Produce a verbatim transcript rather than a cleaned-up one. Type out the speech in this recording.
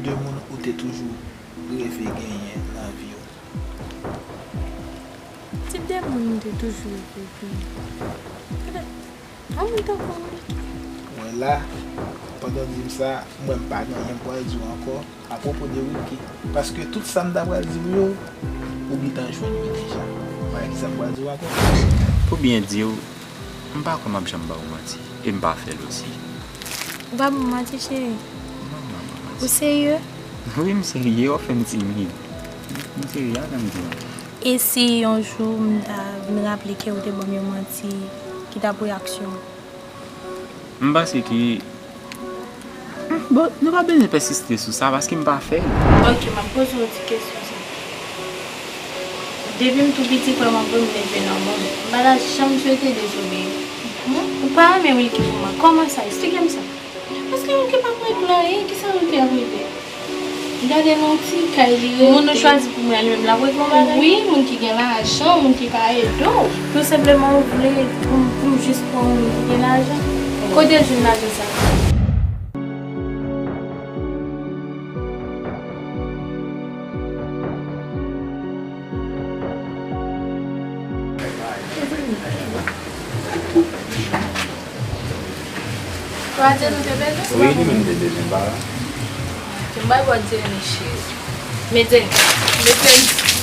De moun ou te toujou reve genyen nan vi w? Tip de moun m te toujou reve genyen? Petèt, yon moun tankou Wilky. Wè la, pandan w di m sa, mwen m pa gen anyen m pral di w ankò apwopo de Wilky. Paske tout sa m ta pral di w yo, ou gentan jwenn yo deja. Wè, kisa m pral di w ankò? Pou byen di w, m pa kwè m ap janm ba w manti. E m pa fè l osi. Ou pa ban m manti, cheri? Non, non, non, manti. Ou serye? Wi, m serye, w ap fè m timid. M serye, atann m di w. E si yon jou m ta vin raple ke ou te ban m yon manti, ki t ap reyaksyon w? M panse ke, hmm, bon, nou pa bezwen pèsiste sou sa, paske m pa fè l. Ok, m ap poze w yon ti kesyon sa. Depi m tou piti, frè m ap vle m leve nan mond. M pa ta janm swete dezobeyi. Ou pa renmen Wilky pou mwen. Kòman sa? Eksplike m sa. Paske Wilky p ap regle anyen. Kisa Wilky ap regle? Gade nan ti kay li rete. Moun ou chwazi pou mwen, li menm l ap regle yon bagay? Wi, moun ki gen lajan, moun ki ka ede w. Tou senpleman, ou vle pou m, pou m jis pran yon moun ki gen lajan? Kote l jwenn lajan sa? Ou pa di nou te bezwen? Wi, li menm te bezwen pa la. Ki m bay bò Jenny, cheri. Men Jenny. Men Jenny.